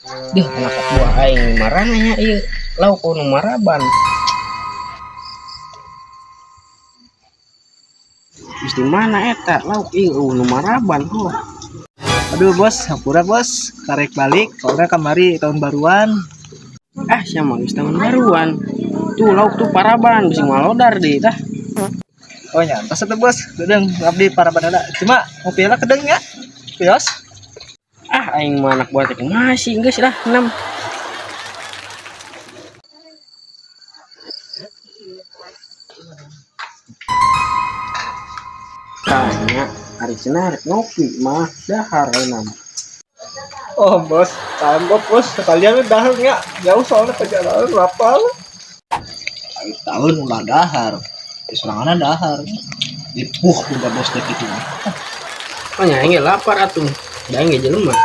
Duh, anak buah aing marana nya ieu. Lauk nu maraban. Geus di mana eta lauk ieu eueuh nu maraban heuh. Aduh bos, hampura bos, karek balik, soalnya kamari tahun baruan. Ah, sia mah geus tahun baruan. Tuh lauk tuh paraban bisi malodar deui tah. Oh nya, pas atuh bos, kedeung abdi paraban heula. Cuma ngopi heula kedeung nya. Kios. Ah, aing mah anak buah teh masih geus lah enam. Tanya, ari cenah rek ngopi mah dahar ayeuna mah. Oh bos, kagok bos, sekalian we dahar nya. Jauh soalnya perjalanan lapar. Akhir tahun ulah dahar. Di sorangan dahar. Dipuh udah bos dek itu. Oh nya aing ge lapar atuh. Da aing ge jelema.